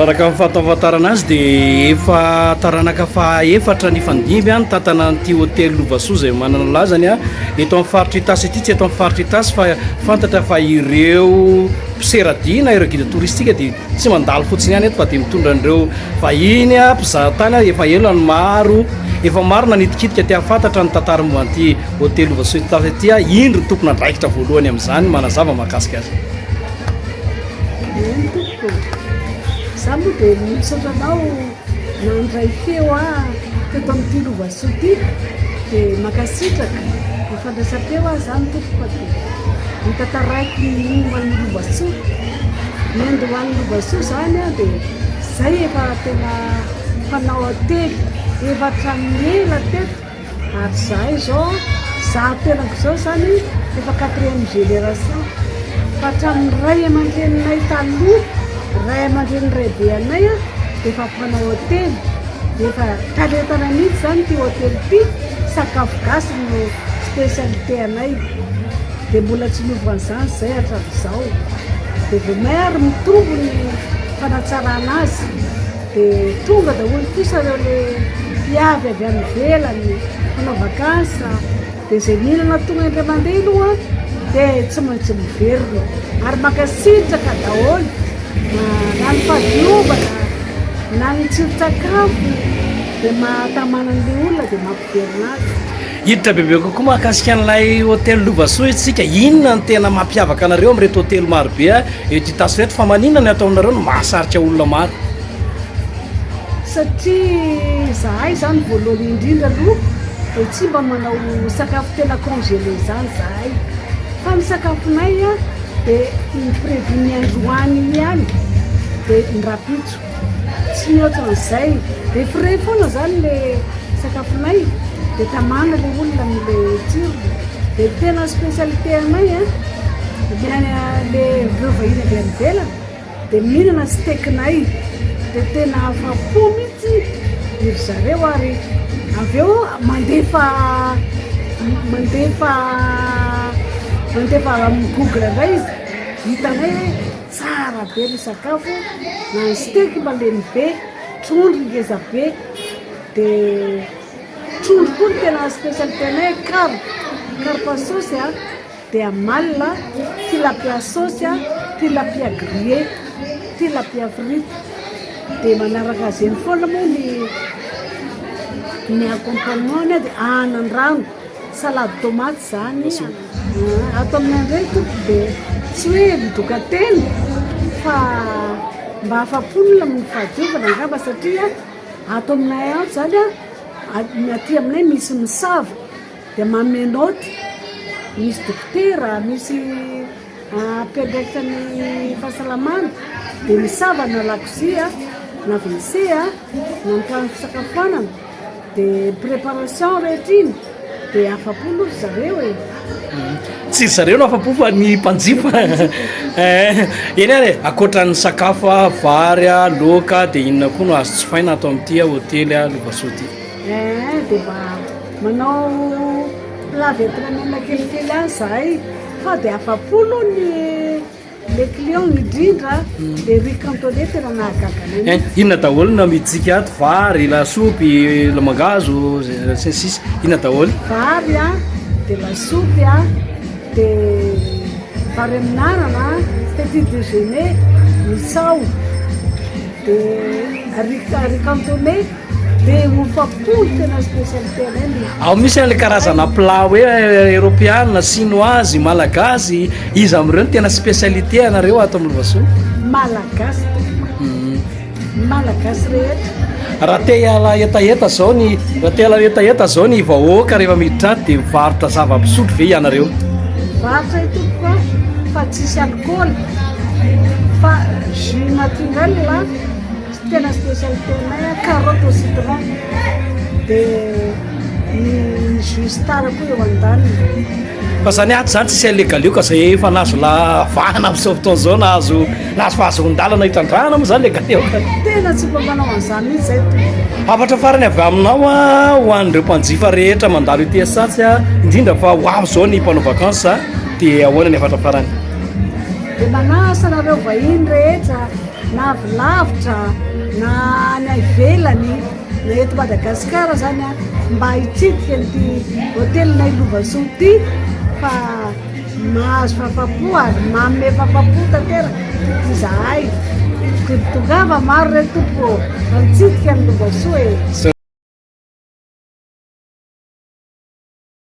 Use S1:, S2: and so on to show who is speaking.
S1: Araka ny fahafantarana azy dia efa taranaka faha efatra nifandimby nitantana an'ity hotely Lovasoa izay manana ny lazany eto amin'ny faritra Itasy ity, tsy eto amin'ny faritra Itasy fa fantatra fa ireo mpiseradia na ireo guide touristique dia tsy mandalo fotsiny ihany eto fa dia mitondra an'ireo vahiny mpizahatany efa ela ny maro, efa maro nanitikitika te hahafantatra ny tantara momba an'ity hotely Lovasoa Itasy ity, indro ny tompon'andraikitra voalohany amin'izany manazava mahakasika azy.
S2: Eny tompoko, za moa dia misaotra anao nandray feo ahy teto amin'ity Lovasoa ity dia mankasitraka ny fandraisam-peo aho izany tompoko fa dia notantaraiko ny momba ny Lovasoa. Ny andohan'ny Lovasoa izany dia izay efa tena mpanao hotely efa hatramin'ny ela teto. Ary izahay izao, izaho tenako izao izany efa quatrième génération, fa hatramin'ny ray aman-dreninay taloha, ray aman-drenin'ny raibeanay dia efa mpanao hotely, dia efa talentanay mihitsy izany ity hotely ity, sakafo gasy no spécialité anay, dia mbola tsy niova an'izany izay hatramin'izao, dia vao may ary mitombo ny fanatsarana azy. Dia tonga daholo kosa ireo le mpiavy avy any ivelany mpanao vacances dia izay mihinana tonga indray mandeha aloha dia tsy maintsy miverina ary mankasitraka daholo na ny fahadiovana na ny tsiron-tsakafo dia mahatamana an'ilay olona dia mampiverina azy.
S1: Hiditra bebe kokoa mahakasika an'ilay hotely Lovasoa isika. Inona no tena mampiavaka anareo amin'ireto hotely marobe eto Itasy ireto? Fa maninona ny ato aminareo no mahasarika olona maro?
S2: Satria izahay izany voalohany indrindra aloha dia tsy mba manao sakafo tena congelé izany izahay. Fa ny sakafonay dia ny prévu ny androany iny ihany dia ny rahampitso. Tsy mihoatra an'izay. Dia frais foana izany le sakafonay, dia tamana le olona amin'le tsirony. Dia ny tena spécialité anay an, le ireo vahiny avy any ivelany dia mihinana steak-nay, dia tena afa-po mihitsy ry zareo ary avy eo mandefa mandefa mandefa amin'ny google indray izy, hitanay hoe Tsara be le sakafo na ny steak malemy be, trondro ngeza be, de trondro koa no tena spécialité anay, carpe, carpe sauce a, de amalona, tilapia sauce a, tilapia grillé, tilapia frite, de manaraka azy eny foana moa ny ny accompagnement-ny de anandrano. Salade tomate zany ato aminay indray tompoko dia tsy hoe midoka tena fa mba afa-po ny olona amin'ny fahadiovana angamba satria ato aminay ato zany a, ny aty aminay misy misava dia manome naoty, misy dokotera, misy mpiandraikitra ny fahasalamana dia misava na lakozia na WC na ny trano fisakafoanana. Dia préparation rehetra iny dia afa-po aloha ry zareo e.
S1: Tsy ry zareo no afa-po fa ny mpanjifa. Eh, eny ary e, ankoatra ny sakafo, vary, laoka dia inona koa no azo jifaina ato amin'ity hotely Lovasoa ity?
S2: Eh, dia mba manao plat vietnamien kelikely ihany izahay fa dia afa-po aloha ny Le client indrindra le riz cantonais tena nahagaga anay mihitsy.
S1: Inona daholo no amidintsika ato? Vary, lasopy, mangahazo, sy ny sisa. Inona daholo?
S2: Vary a, dia lasopy a, dia vary amin'anana, petit déjeuner, misao, dia riz riz cantonais. Dia ofa-po ny tena spécialité anay ny.
S1: Ao misy an'ilay karazana plat hoe eropeana, chinoise, malagasy, iza amin'ireo no tena spécialité anareo ato amin'ny Lovasoa?
S2: Malagasy tompoko. Malagasy rehetra.
S1: Raha te hiala hetaheta zao ny raha te hiala hetaheta zao ny vahoaka rehefa miditra ato dia mivarotra zava-pisotro ve ianareo?
S2: Mivarotra i tompoko a, fa tsisy alikaola fa jus naturel. Tena spécialité anay a, carotte au citron, dia ny jus star koa eo andaniny.
S1: Fa zany ato zany tsisy an'le galioka zay efa nahazo lavahana amin'izao fotoana izao, nahazo nahazo fahazoan-dalana hitrandrahana moa zany le galioka.
S2: Tena tsy mba manao an'izany mihitsy zay tompoko.
S1: Hafatra farany avy aminao a, ho an'ireo mpanjifa rehetra mandalo ety Esatsy a, indrindra fa ho avy izao ny mpanao vacances dia ahoana ny hafatra farany?
S2: Dia manasa anareo vahiny rehetra. na avy lavitra na any ivelany na eto Madagasikara zany a, mba hitsidika an'ity hôtelinay Lovasoa ity fa mahazo fahafapo ary manome fahafapo tanteraka izahay. Dia tongava maro re tompoko ô, mitsidika ny Lovasoa e.